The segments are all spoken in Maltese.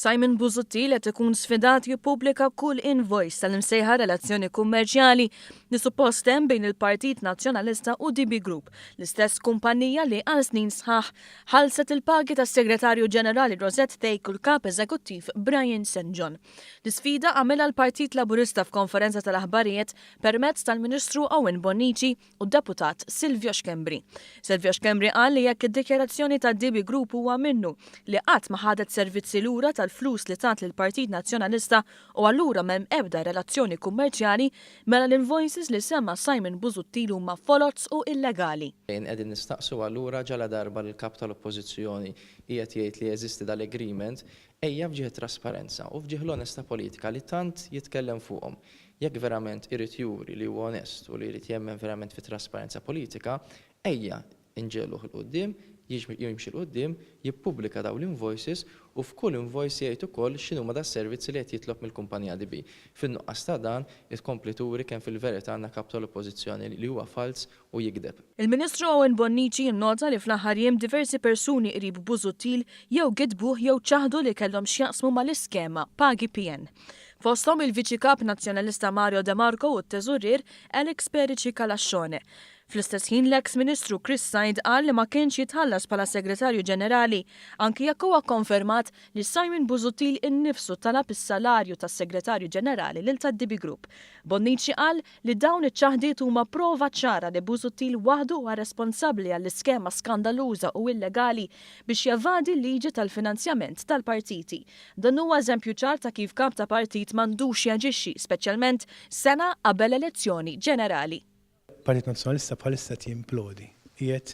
Simon Busuttil qed ikun sfidat jippubblika kull invoice tal-imsejħa relazzjoni kummerċjali li suppost hemm bejn il-Partit Nazzjonalista u DB Group, l-istess kumpanija li għal snin sħaħ ħallset il-pagi tas-Segretarju Ġenerali Rosette Thake u l-Kap Eżekuttiv Brian St John. L-isfida għamilha l-Partit Laburista f'konferenza tal-aħbarijiet permezz tal-Ministru Owen Bonnici u d-Deputat Silvio Schembri. Silvio Schembri qal li jekk id-dikjarazzjoni ta' DB Group huwa minnu li qatt ma ħadet servizzi lura tal-flus li tat lill-Partit Nazzjonalista u allura m'hemm ebda relazzjoni kummerċjali, mela l-invoices li semma Simon Busuttil huma foloz u illegali. Fejn qegħdin nistaqsu allura ġaladarba li l-Kap tal-Oppożizzjoni qiegħed jgħid li jeżisti dal-agreement, ejja f'ġieħ it-trasparenza u f'ġieħ l-onestà politika li tant jitkellem fuqhom, Jekk verament irid juri li huwa onest u li jrid jemmen verament fit-trasparenza politika, ejja nġegħluh 'il quddiem, jimxi 'l quddiem, jippubblika dawn l-invoices u f'kull invoice jgħid ukoll x'inhuma das-servizzi li qed jitlob mill-kumpanija ADB. Fin-nuqqas ta' dan, tkompli turi kemm fil-verità għandna Kap tal-Oppożizzjoni li huwa falz u jigdeb. Il-Ministru Owen Bonnici innota li fl-aħħar jiem diversi persuni qrib Busuttil jew gidbuh jew ċaħdu li kellhom x'jaqsmu mal-iskema Pagi PN. Fosthom il-Viċi Kap Nazzjonalista Mario De Marco u t-Teżorier Alex Perici Calascione. Fl-istess ħin l-eks Ministru Chris Said qal li ma kienx jitħallas bħala Segretarju Ġenerali anki jekk huwa kkonfermat li Simon Busuttil innifsu talab is-salarju tas-Segretarju Ġenerali lil tad-DB Group. Bonnici qal li dawn iċ-ċaħdiet huma prova ċara li Busuttil waħdu huwa responsabbli għall-iskema skandaluża u illegali biex jevadi l-liġi tal-finanzjament tal-partiti. Dan huwa eżempju ċar ta' kif kap ta' partit m'għandux jaġixxi, speċjalment sena qabel elezzjoni ġenerali. Partit Nazzjonalista bħalissa qed jimplodi. Qiegħed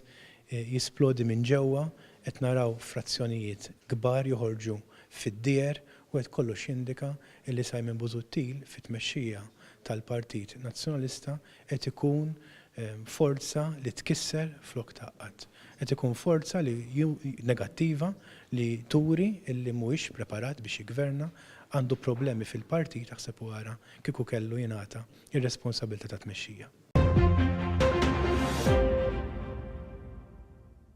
jisplodi minn ġewwa, qed naraw frazzjonijiet kbar joħorġu fid-dieher u qed kollox jindika illi Simon Busuttil fit-tmexxija tal-Partit Nazzjonalista qed ikun forza li tkisser flok tgħaqqad. Qed ikun forza li negattiva li turi illi mhuwiex preparat biex jiggverna, għandu problemi fil-partit aħseb u ara kieku kellu jingħata r-responsabilità ta' tmexxija.